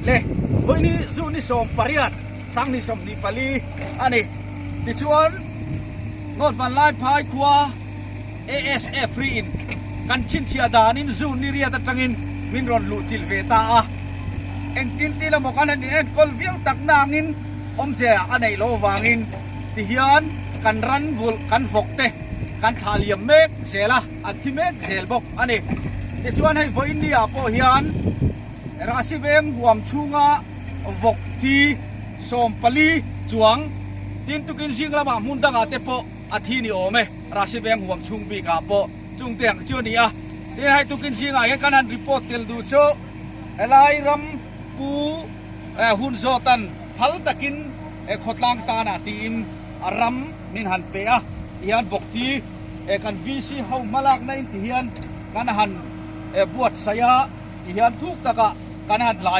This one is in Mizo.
Le, vawiini June ni 18, 2024 a ni. Tichuan, North Vanlaiphai khua ASF riin kan chhinchhiah danin June ni riat atangin min rawn luh chilh ve ta a. Engtin ti emaw kan han inenkawl viau tak nangin awmzia a neih loh avangin tihian kan ran vulh kan vawk te kan thlah liam mek zel a, an thi mek zel bawk a ni. Tichuan hei vawiin ni ah pawh hian Rahsi veng huam chhunga vawk thi 14 chuang tin tukin zing lamah hmun dangah te pawh a thi ni awm e. Rahsi veng huam chhung bikah pawh chung te ang chu a ni a. Tin hei tukin zingah hian kan han report tel duh chu helai ram pu hun zawtan phal takin khawtlang tanah tiin a ram min han pe a tihian bawk thi kan VC ho hmalakna in tihian kan han buatsaih a tihian thuk takah kan han lai.